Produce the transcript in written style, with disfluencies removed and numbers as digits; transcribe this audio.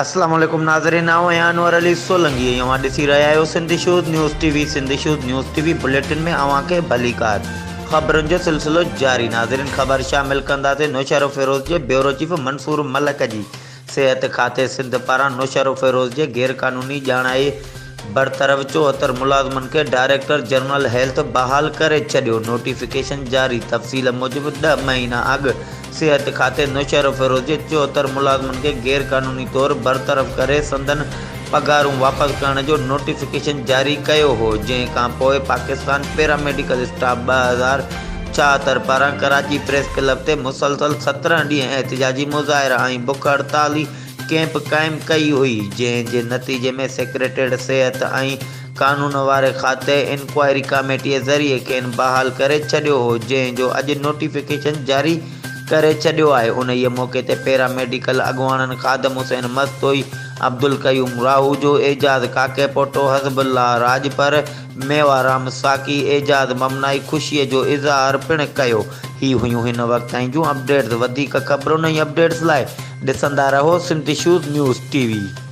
اسلام عليڪم ناظرين آئون آهيان انور علي سولنگي ۽ اوهان ڏسي رهيا آهيو Sindh issues news T V Sindh issues news T V bulletin ۾ اوهان کي ڀليڪار خبرن جو سلسلو جاري ناظرين خبر شامل ڪنداسين نوشهروفيروز جي بيورو چيف منصور ملڪ جي صحت کاتي سنڌ پاران نوشهروفيروز جي غيرقانوني ڄاڻائي برطرف 74 ملازمن کي ڊائريڪٽر جنرل هيلٿ بحال ڪري ڇڏيو، نوٽيفڪيشن جاري، تفصيل موجب ڏهه مهينا اڳ صحت کاتي نوشهروفيروز جي 74 ملازمن کي غيرقانوني طور برطرف ڪري سندن پگهارون واپس ڪرڻ جو نوٽيفڪيشن جاري ڪيو هو، جنهن کانپوء پاڪستان پيراميڊيڪل اسٽاف 2076 پاران ڪراچي پريس ڪلب تي مسلسل 17 ڏينهن احتجاجي مظاهرا ۽ بک هڙتالي ڪئمپ قائم ڪئي هئي، جنهن جي نتيجي ۾ سيڪريٽريٽ صحت ۽ قانون واري کاتي انڪوائري ڪاميٽي ذريعي کين بحال ڪري ڇڏيو هو، جنهن جو اڄ نوٽيفڪيشن جاري ڪري ڇڏيو آهي. انهيء موقعي تي پيرا ميڊيڪل اڳواڻن خادم حسين مستوئي، عبدالقيوم راهوجو، اعجاز ڪاڪيپوٽو، حزب الله راڄپر، ميوا رام ساقي، اعجاز ممنائي خوشيء جو اظهار پڻ ڪيو. هي هيون هن وقت تائين جون اپڊيٽس وڌيڪ خبرن ۽ اپڊيٽس لاء ڏسندا رهو Sindh issues news T V.